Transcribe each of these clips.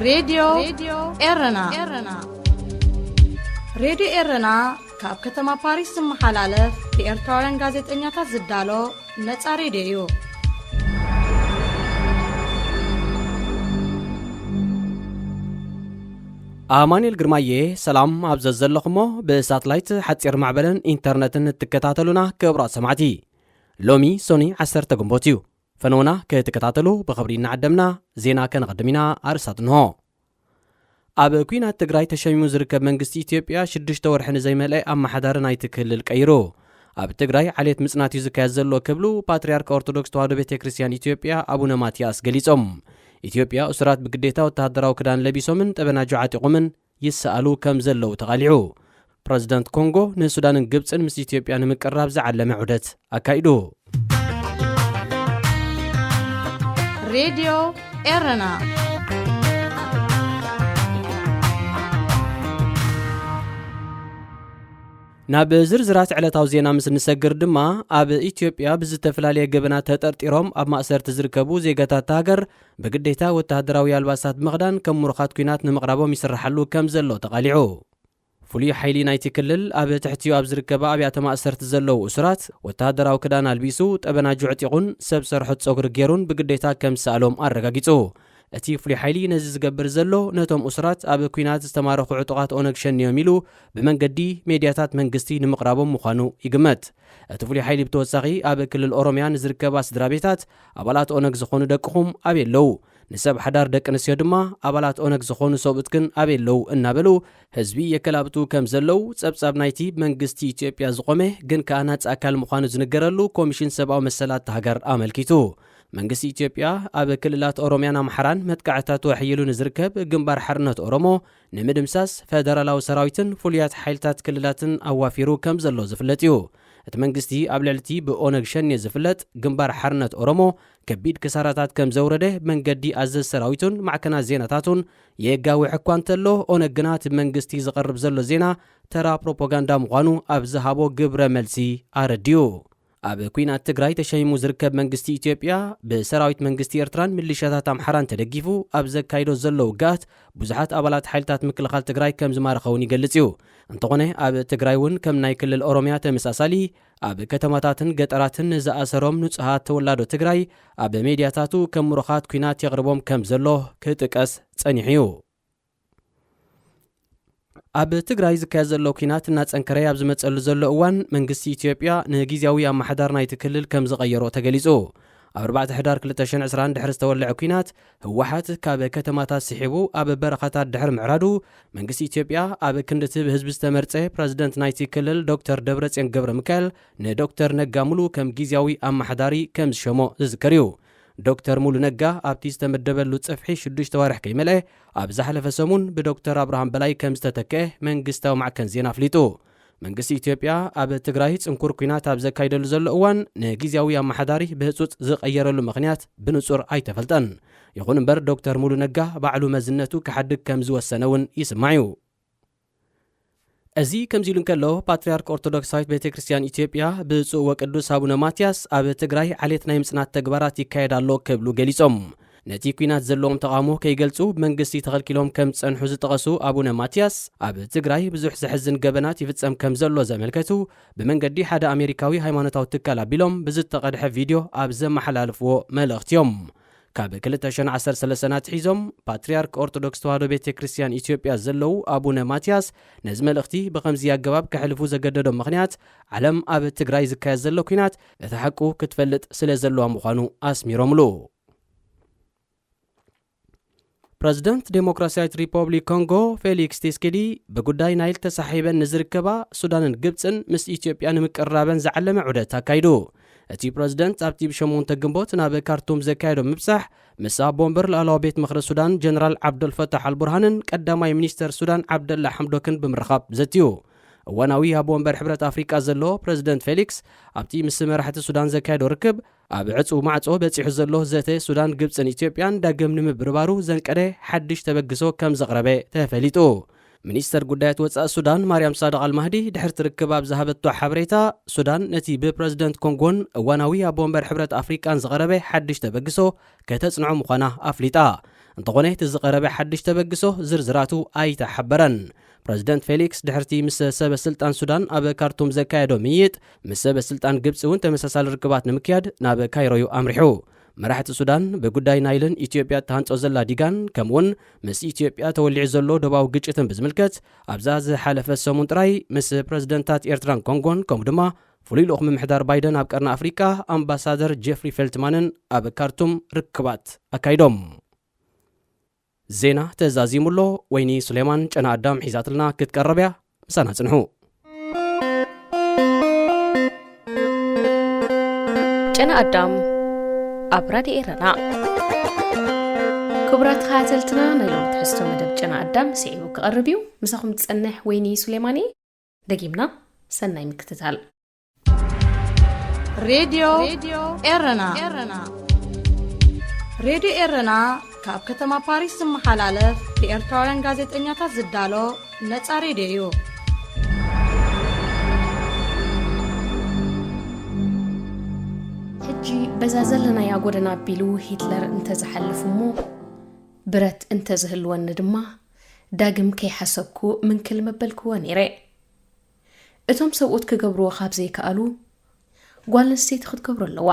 ሬድዮ ኤረና። ሬድዮ ኤረና ካብ ከተማ ፓሪስ ዝመሓላለፍ ብኤርትራውያን ጋዜጠኛታት ዝዳሎ ነጻ ሬድዮ እዩ። ኣማኑኤል ግርማየ፣ ሰላም ኣብ ዘዘለኹሞ ብሳትላይት ሓጺር ማዕበልን ኢንተርነትን እትከታተሉና ክቡራት ሰማዕቲ፣ ሎሚ ሶኒ ዓሰርተ ግንቦት እዩ። ፈነውና ክትከታተሉ ብኽብሪ እናዓደምና ዜና ከነቐድም ኢና። ኣርእስታት እንሆ። ኣብ ኲናት ትግራይ ተሸሚሙ ዝርከብ መንግስቲ ኢትዮጵያ ሽዱሽተ ወርሒ ንዘይመልአ ኣመሓዳሪ ናይቲ ክልል ቀይሩ። ኣብ ትግራይ ዓሌት ምጽናት እዩ ዝካየድ ዘሎ ክብሉ ፓትርያርክ ኦርቶዶክስ ተዋህዶ ቤተ ክርስቲያን ኢትዮጵያ ኣቡነ ማትያስ ገሊጾም። ኢትዮጵያ እሱራት ብግዴታ ወተሃደራዊ ክዳን ለቢሶምን ጠበናጆ ዓጢቑምን ይሰኣሉ ከም ዘለዉ ተቓሊዑ። ፕረዚደንት ኮንጎ ንሱዳንን ግብጽን ምስ ኢትዮጵያ ንምቅርራብ ዝዓለመ ዑደት ኣካይዱ። ሬድዮ ኤረና። ናብ ዝርዝራት ዕለታዊ ዜና ምስ እንሰግር ድማ፣ ኣብ ኢትዮጵያ ብዝተፈላለየ ገበናት ተጠርጢሮም ኣብ ማእሰርቲ ዝርከቡ ዜጋታት እታ ሃገር ብግዴታ ወተሃደራዊ ኣልባሳት ብምኽዳን ከም ምሩኻት ኲናት ንምቕራቦም ይስርሓሉ ከም ዘሎ ተቓሊዑ። ፍሉይ ሓይሊ ናይቲ ክልል ኣብ ትሕቲኡ ኣብ ዝርከባ ኣብያተ ማእሰርቲ ዘለዉ እሱራት ወተሃደራዊ ክዳን ኣልቢሱ፣ ጠበናጁ ዕጢቑን ሰብ ሰርሖ ጸጉሪ ገይሩን ብግዴታ ከም ዝሰኣሎም ኣረጋጊጹ። እቲ ፍሉይ ሓይሊ ነዚ ዝገብር ዘሎ፣ ነቶም እሱራት ኣብ ኲናት ዝተማረኹ ዕጡቓት ኦነግ ሸኔ እዮም ኢሉ ብመንገዲ ሜድያታት መንግስቲ ንምቕራቦም ምዃኑ ይግመት። እቲ ፍሉይ ሓይሊ ብተወሳኺ ኣብ ክልል ኦሮምያ ንዝርከባ ስድራ ቤታት፣ ኣባላት ኦነግ ዝኾኑ ደቅኹም ኣበይ ኣለዉ? ንሰብ ሓዳር ደቂ ኣንስትዮ ድማ፣ ኣባላት ኦነግ ዝኾኑ ሰብኡት ግን ኣበይ ኣለዉ? እናበሉ ህዝቢ የከላብቱ ከም ዘለዉ ጸብጻብ ናይቲ ብመንግስቲ ኢትዮጵያ ዝቖመ ግን ከኣ ናጻ ኣካል ምዃኑ ዝንገረሉ ኮሚሽን ሰብኣዊ መሰላት እታ ሃገር ኣመልኪቱ። መንግስቲ ኢትዮጵያ ኣብ ክልላት ኦሮምያን ኣምሓራን መጥቃዕትታቱ ኣሕይሉ ንዝርከብ ግንባር ሓርነት ኦሮሞ ንምድምሳስ ፈደራላዊ ሰራዊትን ፍሉያት ሓይልታት ክልላትን ኣዋፊሩ ከም ዘሎ ዝፍለጥ እዩ። እቲ መንግስቲ ኣብ ልዕሊ እቲ ብኦነግ ሸኔ ዝፍለጥ ግንባር ሓርነት ኦሮሞ ከቢድ ክሳራታት ከም ዘውረደ መንገዲ ኣዘዝ ሰራዊቱን ማዕከናት ዜናታቱን የጋውሕ እኳ እንተሎ፣ ኦነግ ግና እቲ ብመንግስቲ ዝቐርብ ዘሎ ዜና ተራ ፕሮፓጋንዳ ምዃኑ ኣብ ዝሃቦ ግብረ መልሲ ኣረዲኡ። ኣብ ኲናት ትግራይ ተሸሚሙ ዝርከብ መንግስቲ ኢትዮጵያ፣ ብሰራዊት መንግስቲ ኤርትራን ሚሊሻታት ኣምሓራን ተደጊፉ ኣብ ዘካይዶ ዘሎ ውግኣት፣ ብዙሓት ኣባላት ሓይልታት ምክልኻል ትግራይ ከም ዝማረኸ እውን ይገልጽ እዩ። እንተኾነ፣ ኣብ ትግራይ እውን ከም ናይ ክልል ኦሮምያ ተመሳሳሊ፣ ኣብ ከተማታትን ገጠራትን ንዝኣሰሮም ንጹሃት ተወላዶ ትግራይ ኣብ ሜድያታቱ ከም ምሩኻት ኲናት የቕርቦም ከም ዘሎ ክጥቀስ ጸኒሑ እዩ። ኣብ ትግራይ ዝካየድ ዘሎ ኲናት እናጸንከረ ኣብ ዝመጸሉ ዘሎ እዋን፣ መንግስቲ ኢትዮጵያ ንግዝያዊ ኣመሓዳሪ ናይቲ ክልል ከም ዝቐየሮ ተገሊጹ። ኣብ ኣርባዕተ ሕዳር ክልተ ሽሕን ዕስራን ድሕሪ ዝተወልዐ ኲናት፣ ህወሓት ካብ ከተማታት ስሒቡ ኣብ በረኻታት ድሕሪ ምዕራዱ፣ መንግስቲ ኢትዮጵያ ኣብ ክንዲ እቲ ብህዝቢ ዝተመርጸ ፕረዚደንት ናይቲ ክልል ዶክተር ደብረጽዮን ገብረ ሚካኤል፣ ንዶክተር ነጋ ሙሉ ከም ግዝያዊ ኣመሓዳሪ ከም ዝሸሞ ዝዝከር እዩ። ዶክተር ሙሉ ነጋ ኣብቲ ዝተመደበሉ ጽፍሒ ሽዱሽተ ዋርሕ ከይመልአ፣ ኣብ ዝሓለፈ ሰሙን ብዶክተር ኣብርሃም በላይ ከም ዝተተክአ መንግስታዊ ማዕከን ዜና ኣፍሊጡ። መንግስቲ ኢትዮጵያ ኣብ ትግራይ ጽንኩር ኲናት ኣብ ዘካይደሉ ዘሎ እዋን፣ ንግዝያዊ ኣመሓዳሪ ብህጹጽ ዝቐየረሉ ምኽንያት ብንጹር ኣይተፈልጠን። ይኹን እምበር፣ ዶክተር ሙሉ ነጋ ባዕሉ መዝነቱ ክሓድግ ከም ዝወሰነ እውን ይስማዕ እዩ። እዚ ከምዚ ኢሉ እንከሎ፣ ፓትርያርክ ኦርቶዶክሳዊት ቤተ ክርስቲያን ኢትዮጵያ ብፁዕ ወቅዱስ ኣቡነ ማትያስ ኣብ ትግራይ ዓሌት ናይ ምጽናት ተግባራት ይካየድ ኣሎ ክብሉ ገሊጾም። ነቲ ኲናት ዘለዎም ተቓውሞ ከይገልጹ ብመንግስቲ ተኸልኪሎም ከም ዝጸንሑ ዝጠቐሱ ኣቡነ ማትያስ፣ ኣብ ትግራይ ብዙሕ ዘሕዝን ገበናት ይፍጸም ከም ዘሎ ዘመልከቱ፣ ብመንገዲ ሓደ ኣሜሪካዊ ሃይማኖታዊ ትካል ኣቢሎም ብዝተቐድሐ ቪድዮ ኣብ ዘመሓላለፍዎ መልእኽቲ እዮም። ካብ ክልተ ሽሕን ዓሰርተ ሰለስተን ኣትሒዞም፣ ፓትርያርክ ኦርቶዶክስ ተዋህዶ ቤተ ክርስቲያን ኢትዮጵያ ዘለዉ ኣቡነ ማትያስ፣ ነዚ መልእኽቲ ብኸምዚ ኣገባብ ከሕልፉ ዘገደዶም ምኽንያት፣ ዓለም ኣብ ትግራይ ዝካየድ ዘሎ ኲናት እቲ ሓቁ ክትፈልጥ ስለ ዘለዋ ምዃኑ ኣስሚሮምሉ። ፕረዚደንት ዴሞክራሲያዊት ሪፐብሊክ ኮንጎ ፌሊክስ ቲስኪዲ፣ ብጉዳይ ናይል ተሳሒበን ንዝርከባ ሱዳንን ግብጽን ምስ ኢትዮጵያ ንምቅርራበን ዝዓለመ ዑደት ኣካይዱ። እቲ ፕረዚደንት ኣብቲ ብሸሞንተ ግንቦት ናብ ካርቱም ዘካየዶ ምብጻሕ፣ ምስ ኣቦ ወንበር ላዕለዋይ ቤት ምኽሪ ሱዳን ጀነራል ዓብደልፈታሕ ኣልቡርሃንን ቀዳማይ ሚኒስተር ሱዳን ዓብደላ ሓምዶክን ብምርኻብ ዘትዩ። እዋናዊ ኣቦ ወንበር ሕብረት ኣፍሪቃ ዘሎ ፕረዚደንት ፌሊክስ፣ ኣብቲ ምስ መራሕቲ ሱዳን ዘካየዶ ርክብ፣ ኣብ ዕጹው ማዕጾ በጺሑ ዘሎ ዘተ ሱዳን፣ ግብጽን ኢትዮጵያን ዳግም ንምብርባሩ ዘንቀደ ሓድሽ ተበግሶ ከም ዘቕረበ ተፈሊጡ። ሚኒስተር ጉዳያት ወጻኢ ሱዳን ማርያም ሳድቕ ኣልማህዲ፣ ድሕርቲ ርክብ ኣብ ዝሃበቶ ሓበሬታ፣ ሱዳን ነቲ ብፕረዚደንት ኮንጎን እዋናዊ ኣቦ ወንበር ሕብረት ኣፍሪቃን ዝቐረበ ሓድሽ ተበግሶ ከተጽንዖ ምዃና ኣፍሊጣ። እንተኾነ፣ እቲ ዝቐረበ ሓድሽ ተበግሶ ዝርዝራቱ ኣይተሓበረን። ፕረዚደንት ፌሊክስ ድሕርቲ ምስ ሰበ ስልጣን ሱዳን ኣብ ካርቱም ዘካየዶ ምይይጥ፣ ምስ ሰበ ስልጣን ግብጺ እውን ተመሳሳሊ ርክባት ንምክያድ ናብ ካይሮ እዩ ኣምሪሑ። መራሕቲ ሱዳን ብጉዳይ ናይልን ኢትዮጵያ እትሃንጾ ዘላ ዲጋን፣ ከምኡውን ምስ ኢትዮጵያ ተወሊዑ ዘሎ ዶባዊ ግጭትን ብዝምልከት ኣብዛ ዝሓለፈ ሰሙን ጥራይ ምስ ፕረዚደንታት ኤርትራን ኮንጎን፣ ከምኡ ድማ ፍሉይ ልኡኽ ምምሕዳር ባይደን ኣብ ቀርኒ ኣፍሪቃ ኣምባሳደር ጄፍሪ ፌልትማንን ኣብ ካርቱም ርክባት ኣካይዶም። ዜና ተዛዚሙ ኣሎ። ወይኒ ሱሌማን ጨና ኣዳም ሒዛትልና ክትቀርብ እያ። ምሳና ጽንሑ። ጨና ኣዳም ኣብ ራድዮ ኤረና። ክቡራት ተኸታተልትና፣ ናይ ሎሚ ትሕዝቶ መደብ ጨና ኣዳም ስዒቡ ክቐርብ እዩ። ምሳኹም ትጸንሕ ወይኒ ሱሌማን እየ። ደጊምና ሰናይ ምክትታል። ሬድዮ ኤረና። ሬድዮ ኤረና ካብ ከተማ ፓሪስ ዝመሓላለፍ ብኤርትራውያን ጋዜጠኛታት ዝዳሎ ነጻ ሬድዮ እዩ። ሕጂ በዛ ዘለናያ ጎደና ኣቢሉ ሂትለር እንተዝሓልፍ እሞ፣ ብረት እንተዝህልወኒ ድማ፣ ዳግም ከይሓሰብኩ ምንክል መበልክዎ ነይረ። እቶም ሰብኡት ክገብርዎ ካብ ዘይከኣሉ፣ ጓል ኣንስተይቲ ክትገብሮ ኣለዋ።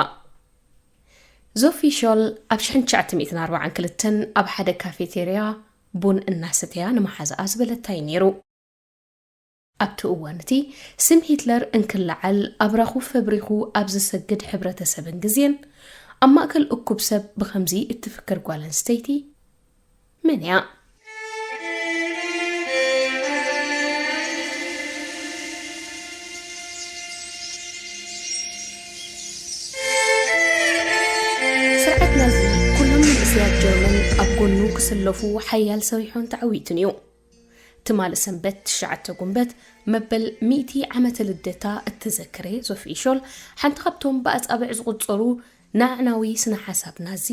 ዞፊ ሾል ኣብ ሽሕን ትሽዓተ ሚእትን ኣርባዓን ክልተን ኣብ ሓደ ካፌቴርያ ቡን እናሰተያ ንመሓዛኣ ዝበለታ እዩ ነይሩ። ኣብቲ እዋን እቲ፣ ስም ሂትለር እንክለዓል ኣብራኹ ፈብሪኹ ኣብ ዝሰግድ ሕብረተሰብን ግዜን፣ ኣብ ማእከል እኩብ ሰብ ብኸምዚ እትፍክር ጓል ኣንስተይቲ መን እያ? ስርዓት ናዚ ኩሎም መንእሰያት ጀርመን ኣብ ጎኑ ክስለፉ ሓያል ሰሪሖን ተዓዊቱን እዩ። ትማሊ ሰንበት ትሽዓተ ጉንበት መበል ሚእቲ ዓመተ ልደታ እተዘከረ ዞፊ ሾል፣ ሓንቲ ካብቶም ብኣጻብዕ ዝቑጸሩ ንኣዕናዊ ስነ ሓሳብ ናዚ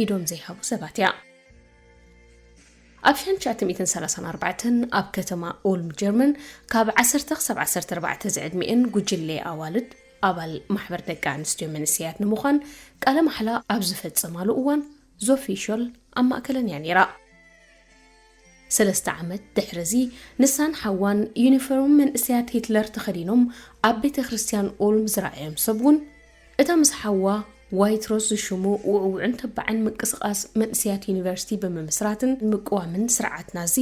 ኢዶም ዘይሃቡ ሰባት እያ። ኣብ ሽሕን ትሽዓተ ሚእትን ሰላሳን ኣርባዕተን ኣብ ከተማ ኡልም ጀርመን ካብ ዓሰርተ ክሳብ ዓሰርተ ኣርባዕተ ዝዕድሚኤን ጉጅለ ኣዋልድ ኣባል ማሕበር ደቂ ኣንስትዮ መንእሰያት ንምዃን ቃለ ማሕላ ኣብ ዝፈጸማሉ እዋን ዞፊ ሾል ኣብ ማእከለን እያ ነይራ። ሰለስተ ዓመት ድሕርዚ ንሳን ሓዋን ዩኒፎርም መንእሰያት ሂትለር ተኸዲኖም ኣብ ቤተ ክርስቲያን ኡልም ዝረኣዮም ሰብ እውን እታ ምስ ሓዋ ዋይት ሮዝ ዝሽሙ ውዕውዕን ተባዕን ምንቅስቓስ መንእሰያት ዩኒቨርሲቲ ብምምስራትን ምቅዋምን ስርዓት ናዚ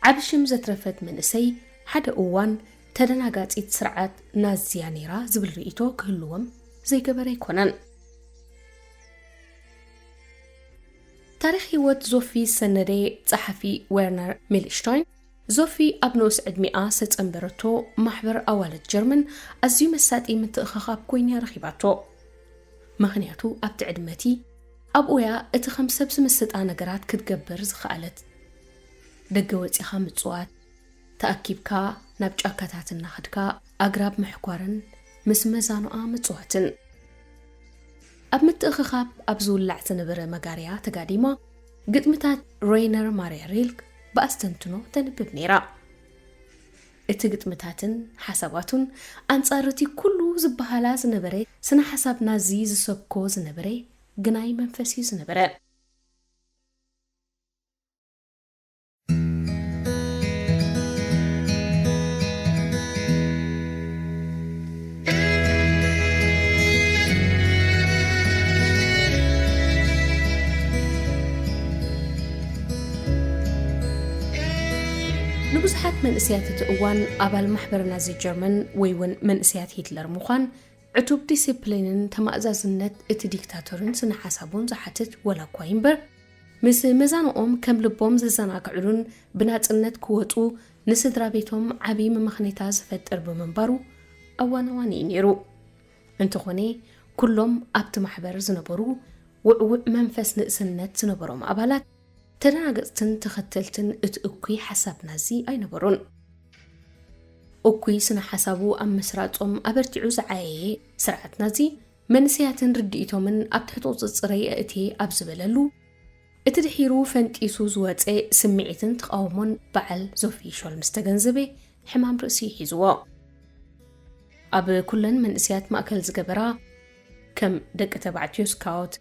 ዓቢ ሽም ዘትረፈት መንእሰይ ሓደ እዋን ተደናጋጺት ስርዓት ናዚያ ነይራ ዝብል ርእይቶ ክህልዎም ዘይገበረ ኣይኮነን። ታሪኽ ህይወት ዞፊ ዝሰነደ ጸሓፊ ዌርነር ሚልሽታይን፣ ዞፊ ኣብ ንኡስ ዕድሚኣ ዝተጸንበረቶ ማሕበር ኣዋልድ ጀርመን ኣዝዩ መሳጢ ምትእኽኻብ ኮይኑ እያ ረኺባቶ። ምኽንያቱ ኣብቲ ዕድመ እቲ ኣብኡ እያ እቲ ከም ሰብ ዝምስጣ ነገራት ክትገብር ዝኸኣለት። ደገ ወጺኻ ምጽዋት፣ ተኣኪብካ ናብ ጫካታት እናኸድካ ኣግራብ ምሕኳርን ምስ መዛኑኣ ምጽዋትን። ኣብ ምትእኽኻብ ኣብ ዝውላዕ ዝነበረ መጋርያ ተጋዲማ፣ ግጥምታት ሬይነር ማርያ ሪልክ ብኣስተንትኖ ተንብብ ነይራ። እቲ ግጥምታትን ሓሳባቱን ኣንጻር እቲ ኩሉ ዝበሃላ ዝነበረ ስነ ሓሳብ ናዚ ዝሰብኮ ዝነበረ ግናይ መንፈስ እዩ ዝነበረ። ንብዙሓት መንእሰያት እቲ እዋን ኣባል ማሕበር ናዚ ጀርመን ወይ እውን መንእሰያት ሂትለር ምዃን ዕቱብ ዲሲፕሊንን ተማእዛዝነት እቲ ዲክታቶርን ስነ ሓሳቡን ዝሓትት ዋላ እኳ እምበር፣ ምስ መዛንኦም ከም ልቦም ዘዘናግዕሉን ብናጽነት ክወጹ ንስድራ ቤቶም ዓቢ መመኽነይታ ዝፈጥር ብምንባሩ ኣዋናዋኒ እዩ ነይሩ። እንተኾነ፣ ኩሎም ኣብቲ ማሕበር ዝነበሩ ውዕውዕ መንፈስ ንእስነት ዝነበሮም ኣባላት ተደናገጽትን ተኸተልትን እቲ እኩይ ሓሳብ ናዚ ኣይነበሩን። እኩይ ስነ ሓሳቡ ኣብ ምስራጾም ኣበርቲዑ ዝዓየየ ስርዓት ናዚ፣ መንእሰያትን ርድኢቶምን ኣብ ትሕቲ ቁጽጽረይ ኣእትየ ኣብ ዝበለሉ፣ እቲ ድሒሩ ፈንጢሱ ዝወጸ ስምዒትን ተቓውሞን በዓል ዞፊ ሾል ምስ ተገንዘበ፣ ሕማም ርእሲ ሒዝዎ። ኣብ ኩለን መንእሰያት ማእከል ዝገበራ፣ ከም ደቂ ተባዕትዮ ስካውት፣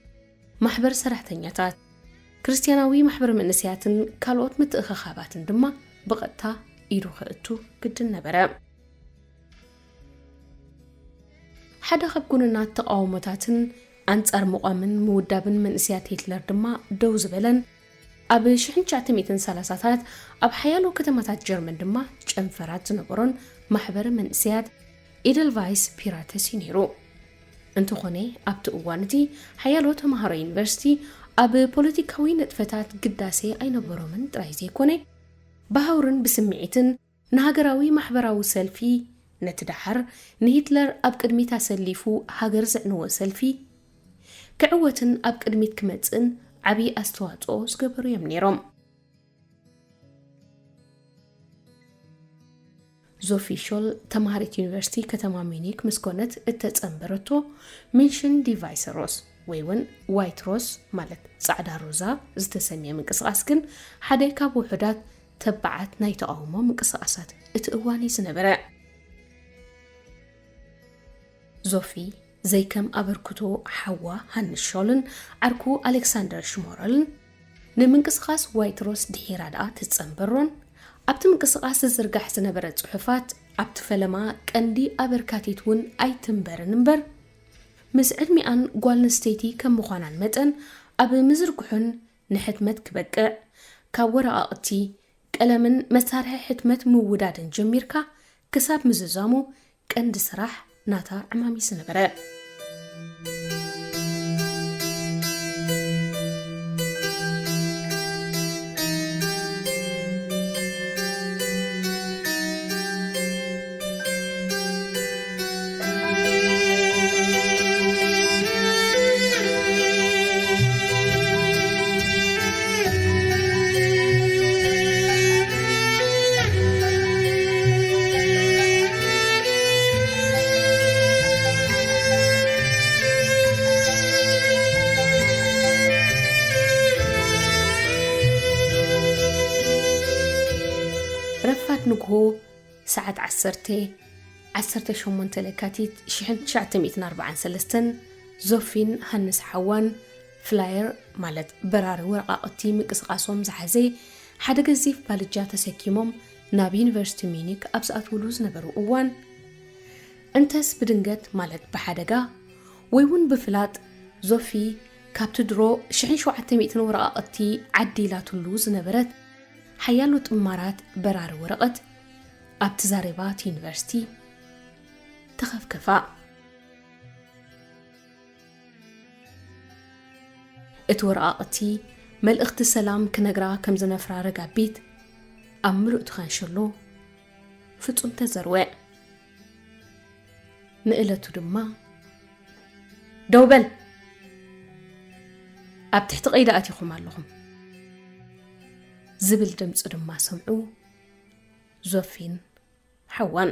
ማሕበር ሰራሕተኛታት፣ ክርስትያናዊ ማሕበር መንእሰያትን ካልኦት ምትእኽኻባትን ድማ ብቐጥታ ኢዱ ከእቱ ግድን ነበረ። ሓደ ካብ ጎነናት ተቓውሞታትን ኣንጻር ምቋምን ምውዳብን መንእሰያት ሂትለር ድማ ደው ዝበለን፣ ኣብ ሽሕን ትሽዓተ ሚእትን ሰላሳታት ኣብ ሓያሎ ከተማታት ጀርመን ድማ ጨንፈራት ዝነበሮን ማሕበር መንእሰያት ኢደልቫይስ ፒራተስ እዩ ነይሩ። እንተኾነ፣ ኣብቲ እዋን እቲ ሓያሎ ተምሃሮ ዩኒቨርሲቲ ኣብ ፖለቲካዊ ንጥፈታት ግዳሴ ኣይነበሮምን ጥራይ ዘይኮነ፣ ብሃውርን ብስምዒትን ንሃገራዊ ማሕበራዊ ሰልፊ፣ ነቲ ደሓር ንሂትለር ኣብ ቅድሚት ኣሰሊፉ ሃገር ዘዕነወ ሰልፊ ክዕወትን ኣብ ቅድሚት ክመጽእን ዓቢ ኣስተዋጽኦ ዝገበሩ እዮም ነይሮም። ዞፊ ሾል ተምሃሪት ዩኒቨርሲቲ ከተማ ሚኒክ ምስ ኮነት እተጸንበረቶ ሚንሽን ዲ ቫይሰ ሮስ ወይ እውን ዋይት ሮስ ማለት ጻዕዳ ሮዛ ዝተሰምየ ምንቅስቓስ ግን ሓደ ካብ ውሑዳት ተባዓት ናይ ተቓውሞ ምንቅስቓሳት እቲ እዋን እዩ ዝነበረ። ዞፊ ዘይከም ኣበርክቶ ሓዋ ሃንስ ሾልን ዓርኩ ኣሌክሳንደር ሽሞረልን ንምንቅስቓስ ዋይት ሮስ ድሒራ ደኣ ትጸንበሮን ኣብቲ ምንቅስቓስ ዝዝርጋሕ ዝነበረ ጽሑፋት ኣብቲ ፈለማ ቀንዲ ኣበርካቲት እውን ኣይትንበርን እምበር፣ ምስ ዕድሚኣን ጓል ኣንስተይቲ ከም ምዃናን መጠን ኣብ ምዝርግሑን ንሕትመት ክበቅዕ፣ ካብ ወረቓቕቲ፣ ቀለምን መሳርሒ ሕትመት ምውዳድን ጀሚርካ ክሳብ ምዝዛሙ ቀንዲ ስራሕ ናታ ዕማም እዩ ዝነበረ። ረፋድ ንግሆ ሰዓት ዓሰርተ፣ ዓሰርተ ሸሞንተ ለካቲት ሽሕን ትሽዓተ ሚእትን ኣርባዓን ሰለስተን፣ ዞፊን ሃንስ ሓዋን ፍላየር ማለት በራሪ ወረቓቕቲ ምንቅስቓሶም ዝሓዘ ሓደ ገዚፍ ባልጃ ተሰኪሞም ናብ ዩኒቨርሲቲ ሚኒክ ኣብ ዝኣትውሉ ዝነበሩ እዋን፣ እንተስ ብድንገት ማለት ብሓደጋ ወይ እውን ብፍላጥ ዞፊ ካብቲ ድሮ ሽሕን ሸውዓተ ሚእትን ወረቓቕቲ ዓዲላትሉ ዝነበረት ሓያሎ ጥማራት በራሪ ወረቐት ኣብቲ ዛሬባ እቲ ዩኒቨርሲቲ ተኸፍከፋ። እቲ ወረቓቕቲ መልእኽቲ ሰላም ክነግራ ከም ዝነፍራ ረጋቢት ኣብ ምሉእ ትኻንሸሎ ፍጹም ተዘርወ። ንእለቱ ድማ "ደው በል! ኣብ ትሕቲ ቀይዲ ኣቲኹም ኣለኹም!" ዝብል ድምጺ ድማ ሰምዑ ዞፊን ሓዋን።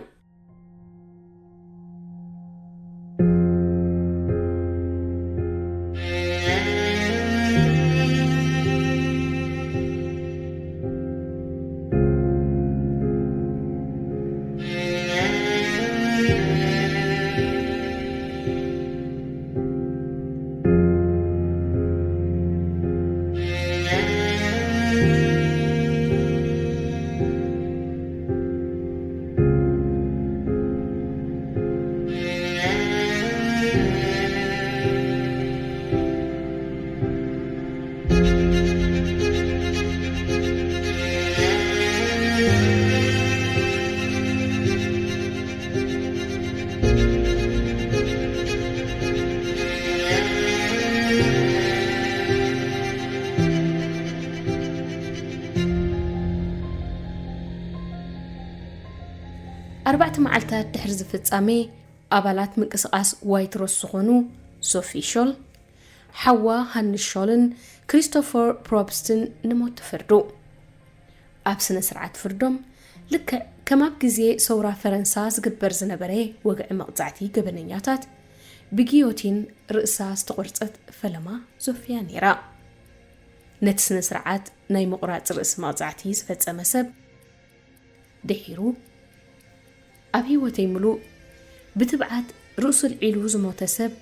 ኣርባዕተ መዓልታት ድሕሪ ዝፍጻሜ፣ ኣባላት ምንቅስቓስ ዋይት ሮስ ዝኾኑ ሶፊ ሾል፣ ሓዋ ሃንስ ሾልን ክሪስቶፈር ፕሮፕስትን ንሞት ተፈርዱ። ኣብ ስነ ስርዓት ፍርዶም፣ ልክዕ ከም ኣብ ግዜ ሰውራ ፈረንሳ ዝግበር ዝነበረ ወግዒ መቕጻዕቲ ገበነኛታት፣ ብጊዮቲን ርእሳ ዝተቖርጸት ፈለማ ዞፊያ ነይራ። ነቲ ስነ ስርዓት ናይ ምቑራጽ ርእሲ መቕጻዕቲ ዝፈጸመ ሰብ፣ ድሒሩ፣ ኣብ ህይወተይ ምሉእ ብትብዓት ርእሱ ኣልዒሉ ዝሞተ ሰብ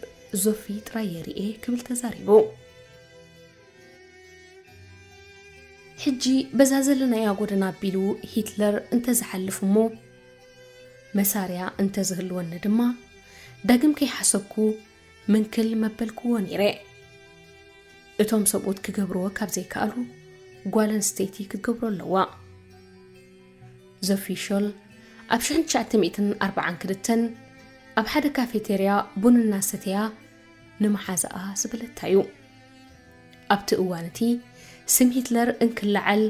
ዞፊ ጥራይ እየ ርእየ ክብል ተዛሪቡ። ሕጂ በዛ ዘለናያ ጎደና ኣቢሉ ሂትለር እንተዝሓልፍ እሞ፣ መሳርያ እንተዝህልወኒ ድማ፣ ዳግም ከይሓሰብኩ ምንክል መበልክዎ ነይረ። እቶም ሰብኡት ክገብርዎ ካብ ዘይከኣሉ፣ ጓል ኣንስተይቲ ክትገብሮ ኣለዋ። ዞፊ ሾል ኣብ ሽሕን ትሽዓተ ሚእትን ኣርባዓን ክልተን ኣብ ሓደ ካፌቴርያ ቡን እናሰተያ ንመሓዛኣ ዝበለታ እዩ። ኣብቲ እዋን እቲ ስም ሂትለር እንክለዓል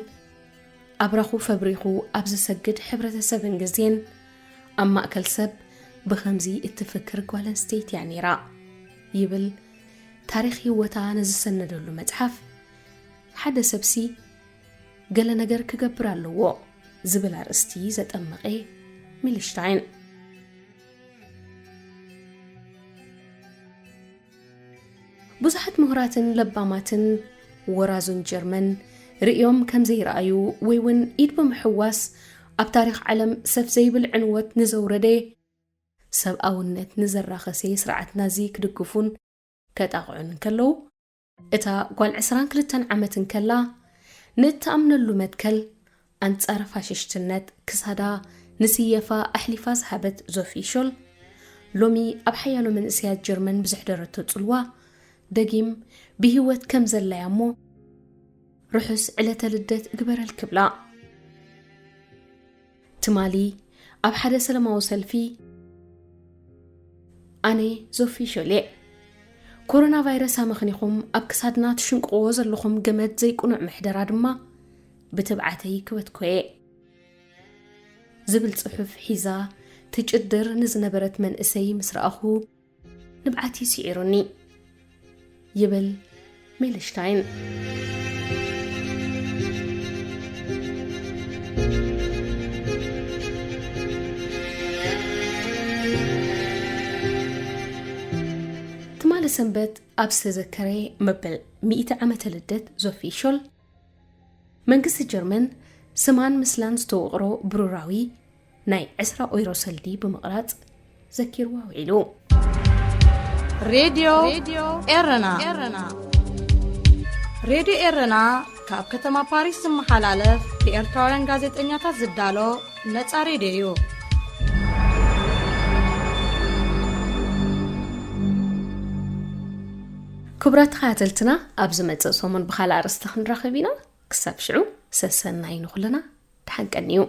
ኣብራኹ ፈብሪኹ ኣብ ዝሰግድ ሕብረተሰብን ግዜን ኣብ ማእከል ሰብ ብኸምዚ እትፍክር ጓል ኣንስተይቲ እያ ነይራ ይብል ታሪኽ ህይወታ ንዝሰነደሉ መጽሓፍ። ሓደ ሰብሲ ገለ ነገር ክገብር ኣለዎ ዝብል ኣርእስቲ ዘጠመቐ ሚልሽታይን። ብዙሓት ምሁራትን ለባማትን ወራዙን ጀርመን ርእዮም ከም ዘይረኣዩ ወይ እውን ኢድ ብምሕዋስ ኣብ ታሪኽ ዓለም ሰፍ ዘይብል ዕንወት ንዘውረደ ሰብኣውነት ንዘራኸሰ ስርዓት ናዚ ክድግፉን ከጣቕዑን እንከለዉ፣ እታ ጓል ዕስራን ክልተን ዓመት እንከላ ንእትኣምነሉ መትከል ኣንጻር ፋሽሽትነት ክሳዳ ንስየፋ ኣሕሊፋ ዝሃበት ዞፊ ሾል፣ ሎሚ ኣብ ሓያሎ መንእሰያት ጀርመን ብዘሕደረቶ ጽልዋ፣ ደጊም ብህይወት ከም ዘላያ እሞ፣ ርሑስ ዕለተ ልደት እግበረልኪ ብላ። ትማሊ ኣብ ሓደ ሰላማዊ ሰልፊ፣ ኣነ ዞፊ ሾል እየ፣ ኮሮና ቫይረስ ኣመኽኒኹም ኣብ ክሳድና ትሽንቅቕዎ ዘለኹም ገመድ ዘይቅኑዕ ምሕደራ ድማ ብትብዓተይ ክበትኮ እየ ዝብል ጽሑፍ ሒዛ ትጭድር ንዝነበረት መንእሰይ ምስ ረኣኹ፣ ንብዓቲ ስዒሩኒ ይብል ሚልሽታይን። ትማሊ ሰንበት ኣብ ዝተዘከረ መበል ሚእቲ ዓመተ ልደት ዞፊ ሾል፣ መንግስቲ ጀርመን ስማን ምስላን ዝተወቕሮ ብሩራዊ ናይ ዕስራ ኦይሮ ሰልዲ ብምቕራጽ ዘኪርዋ ውዒሉ። ሬድዮ ኤረና። ሬድዮ ኤረና ካብ ከተማ ፓሪስ ዝመሓላለፍ ብኤርትራውያን ጋዜጠኛታት ዝዳሎ ነጻ ሬድዮ እዩ። ክቡራት ተኸታተልትና፣ ኣብ ዝመጽእ ሰሙን ብኻልእ ኣርእስቲ ክንራኸብ ኢና። ክሳብ ሽዑ ሰሰናይ ንኹልና፣ ደሓን ቀንዩ።